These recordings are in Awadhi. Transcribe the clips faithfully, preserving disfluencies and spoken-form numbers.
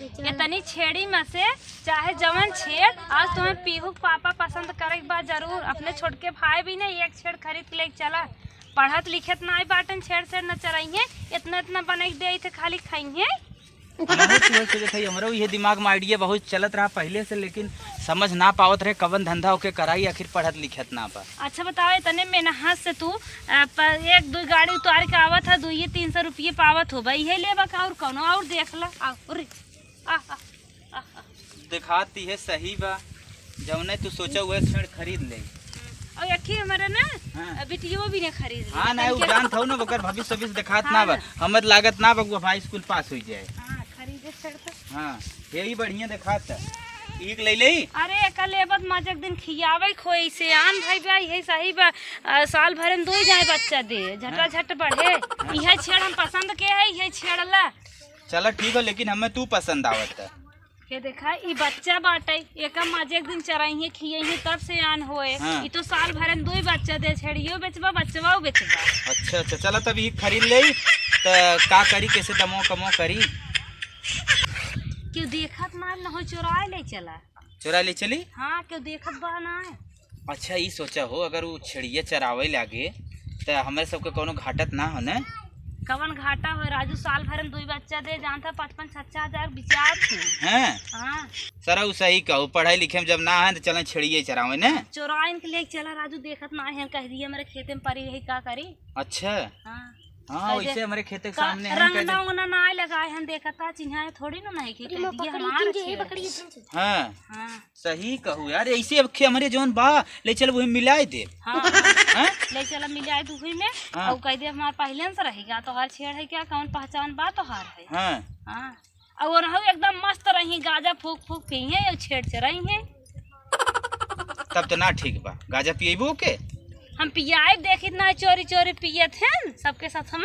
इतनी छेड़ी में से चाहे जवन छेड़, आज तुम्हें पीहू के पापा पसंद करे के बा जरूर। अपने छोटके भाई भी ने एक छेड़ खरीद के लेके चला। पढ़त लिखत नाई बाटन, छेड़ छेड़ न चरइहें, इतना इतना बने के दे थे, खाली खइहें। हमहू तो उहे सोचत हई, हमरो इहे दिमाग में idea बहुत चलत रहा पहिले से, लेकिन समझ ना पावत रहे कवन धंधा ओके कराई, आखिर पढ़त लिखत ना बा। अच्छा बताओ, इतने मेहनत से तू, अ, प-, एक दो गाड़ी उतार के आवत है, दो ये तीन सौ रुपये पावत हो बा, इहे लेबा का और कौनो और देख ला। आ, अरे, आ, आ, आ, आ। देखात इहे सही बा, जौने तू सोचा उहे छेड़ खरीद ले। और एक ही हमारे ना, हाँ। बिटियो भी ने खरीद ले। हाँ, ना, उ तनके जानत हौ ना, ओकर भविष्य, भविष्य देखात ना बा। हाँ। हमर लागत ना बा, वो भाई स्कूल पास हो जाए। हाँ, खरीदे छेड़ तो। हाँ, यही बढ़िया देखात है। एक ले ले। अरे, एका लेबत मजे के दिन खियावे खोई से आन भाई बा, यही सही बा। आ, साल भर में दो ही जाए बच्चा दे, झटा हाँ। झट बढ़े। हाँ। यही छेड़ हम पसंद के है, यही छेड़ ला। चला ठीक हो, लेकिन हमें तू पसंद आवत है। के देखा, ई बच्चा बाटे, एका मजे एक दिन चराइहे, खियइहे, तब से आन होए। हाँ। ई तो साल भर में दो ही बच्चा दे, छेड़ियो बेचबा, बच्चवा बेचबा। अच्छा, अच्छा, चला तब ई खरीद ले, त का करी, कैसे दमो कमो करी? केहू देखत ना, न हो चोराए ले चला। चोराए ले चली? हाँ, केहू देखत बा ना। अच्छा, ई सोचा हो, अगर उ छेड़िया चरावे लागे, त हमरे सबके कौनो घाटत ना हो न? कवन घाटा हो राजू, साल भर में दुई बच्चा दे, जानता, पाँच पाँच छह छह हजार बिचात है। हैं? हाँ। सरा, उ सही कहू, पढ़ाई लिखे में जब ना है, त चलें छेड़िया चरावे न? चोराइन के लेके चला राजू, देखत ना है, कह दिया मेरे खेते में परी रही, का करी? अच्छा। हाँ। हाँ, कह दे, वैसे हमरे खेते के का सामने है, कह दे। रंगना उंगना ना लगाए हैं, देखता चिन्हाए थोड़ी ना नहीं, के कह दिया हमार खेत है। हाँ। हाँ। सही कहू यार, ऐसे अब खे-, हमरे जौन बा, ले चल वही मिलाए दे। हाँ। हाँ? ले चल मिलाए दे वही में, हाँ। और कह दे हमार पहले से रहेगा, तोहार छेड़ है क्या, कौन पहचान बा तोहार है? हाँ। हाँ। और रहू एकदम मस्त रही, गाजा फूक फूक पिए और छेड़ चराई है। तब तो ना ठीक बा, गाजा पिएबो के? हम पियाए देखित ना, चोरी चोरी पियत हैं सबके साथ हम।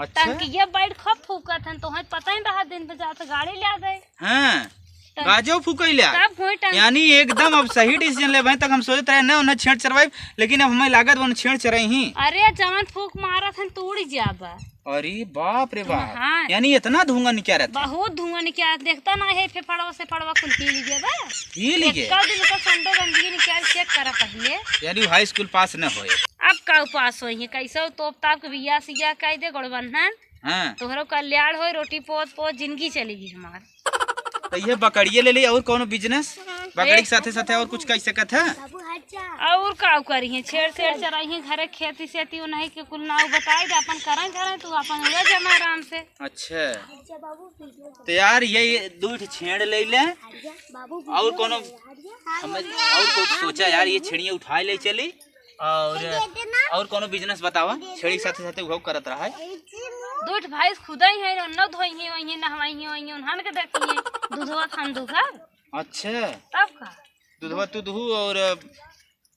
अच्छा। टंकिया बैठ खूब फूकत हैं, तोहे पता ही रहा, दिन पे जात गाड़ी ले आ गए। हाँ। तब गाजो फूकैले आज। तब हुई टंग- यानी एकदम अब सही decision ले भाई, तक हम सोचत रहे ना उन्हें छेड़ चरवाई, लेकिन अब हमें लागत वो छेड़ चराई ही। अरे जवन फूक मारत हन तो उड़ जाबा। अरे बाप रे बाप। हाँ। यानी इतना धुआं निकलत है? बहुत धुआं निकलत, देखता ना है फेफड़वा से फड़वा कुल पी लीजिए बा। पी लीजिए। एक दिन का संडो गंदगी निकाल check करा पहले। यानी high school pass न होए। अब का पास होई है, कैसे तोप ताप के बिया सिया कह दे गोड़ बन्हन। हाँ। तोहरो कल्याण होई, रोटी पोत पोत जिंदगी चलेगी हमार। तो ये बकरिए ले ली, और कोनो business? बकरी के साथे साथे और कुछ कह सकत है? और का करी है? छेड़ छेड़ चराई है, घरे खेती सेती उन्हीं के कुल नाव बताई दे, अपन करें धरें, तू अपन उड़े जमा आराम से। अच्छा। तो यार ये, ये दो ठे छेड़ ले ले, और कोनो हमें और कुछ सोचा यार, ये छेड़िया उठाए ले चली। और, और कोनो business बतावा, छेड़ी के साथे साथे उहो करत रहा है। दूठ भाई खुदा ही है, न धोई है, वही नहवाई है, वही उन्हान के देखी है, दूधवा खान दूघा। अच्छा। तब का? दूधवा तू दूहू और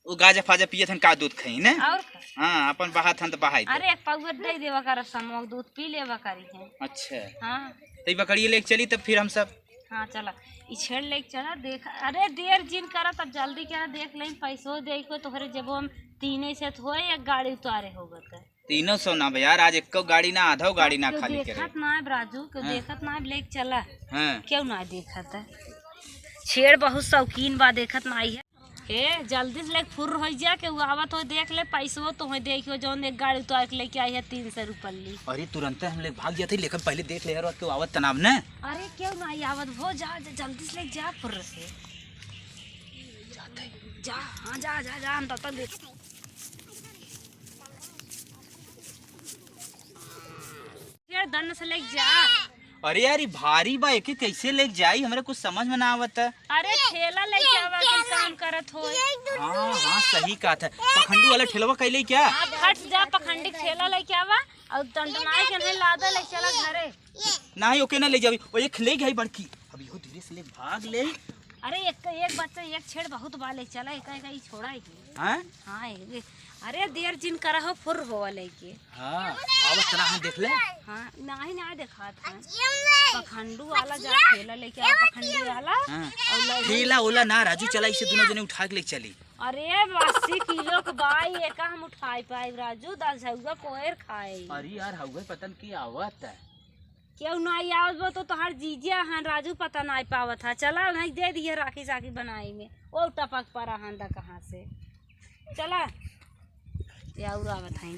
वो गाजा फाजा पियत हन का दूध खाई ने? और का? हाँ, अपन बहात हन तो बहाई दे। अरे एक पौवा दे देवा कर समोक दूध पी लेवा करी है। अच्छा। हाँ। तो ये बकरिए लेके चली तब फिर हम सब। हाँ, चला। ई छेड़ लेके चला, देख। अरे, देर जिन करा, तब जल्दी करा, देख लें, पैसो दे को तोहरे जेबो में तीने से तो होए, एक गाड़ी उतारे होगा त। तीनों सौ ना बा यार, आज एको गाड़ी ना, आधो गाड़ी ना केहू खाली करे। देखत ना है, राजू, केहू हाँ। देखत ना है, लेके चला। हाँ। क्यों ना देखत है? छेड़ बहुत शौकीन बा, देखत ना है। ए, जल्दी से लेके फुर्र होइ जा, केहू आवत हो देख ले, पैसो तो हो देखियो, जौन एक गाड़ी उतार के लेके आई है तीन सौ रुपये ली। अरे तुरंते हम लेके भाग जाते, लेकिन पहले देख ले यार, केहू आवत तनाव ने। अरे केहू ना आवत हो, जा, जा, जल्दी से लेके जा फुर्र से। जाते। जा, हाँ, जा, जा, जा, हम तब तक देख। ये दन से लेके जा। अरे यार, ई भारी बा, एके कैसे लेके जाई? हमरे कुछ समझ में ना आवत है। अरे, ठेला लेके आवा, कुल काम करत होए। हाँ, हाँ, सही कहत है। पखंडू वाला ठेलवा कइले क्या? आप हट जा, पखंडी ठेला लेके आवा और टंटनाए के नहीं लादा लेके चला घरे। नहीं, ओके ना ले जावी। ओ, एक ले गई बड़की। अब इहो धीरे से ले भाग ले। अरे, एक, एक बच्चा, एक छेड़ बहुत बा, ले चला, एक, एक, ई छोड़ा ही। हाँ? हाँ, एक, अरे, देर जिन करा हो, फुर होवा लेके। हाँ, आवत तना हम देख ले। हाँ, नाही, नाही देखात है। पखंडू वाला जा ठेला लेके आ, पखंडी वाला। हाँ। और ले ठेला ओला ना, राजू, चला, इसे दोनों जने उठा के लेके चली। अरे, अस्सी किलो के बाई, एका हम उठाई पाई, राजू, दस झउआ कोयर खाई। अरे यार, हउए पतन की आवत है। केहू नाहीं आवत बा तो तोहार जीजा हन राजू पता नाहीं पावत है। चला नाहीं दे दिया राखी साखी बनाई में। ओ टपक परा हन द कहाँ से। चला। ये और आवत हैं।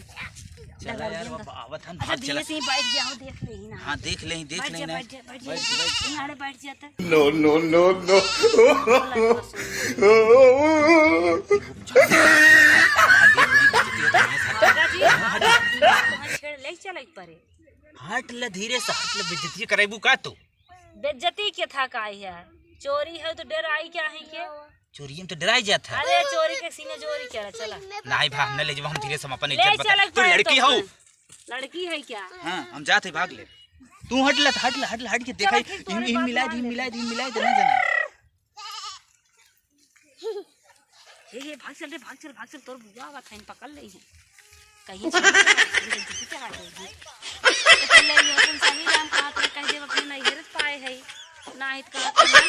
चला यार, डगरियन अब का। आवत हन, अच्छा, भाग चला। धीरे से ही बैठ जाओ, देख ले ही ना। हाँ, देख ले ही, देख बैठ ले जा, ही ना। बैठ जा, बैठ जा। बैठ, बैठ। यहाँ बैठ जाता। No, no, no, no। दादा जी, वहाँ छेड़ ले चले परे। हट ले धीरे से, हट ले, बेइज्जती कराइबू का तू? बेइज्जती के था का है? चोरी है तो डराई क्या है के? चोरी में तो डराई जात है। अरे चोरी के सीने चोरी क्या है? चला। नाहीं भा, हम न ले जब हम धीरे से हम अपन ले इज्जत बता। चलक तू पड़े लड़की तो हो। अपन। लड़की है क्या? हाँ, हम जात है, भाग ले। तू हट ले, हट ले, हट ले, हट के देखा, चलो ठीक, तोहरे इन, इन बात मिला मान दे, ले। मिला दे, मिला दे, ना जाना। हे, हे, भाग चल रे, भाग चल, भाग चल, तोर बुआ आवत है, पकड़ ले है। कहीं से जूती चढ़ा दे। तो पहले ये अपन सही राम कहा तो कह देब अपने नैहर से पाए है। ना है तो कहा तो नहीं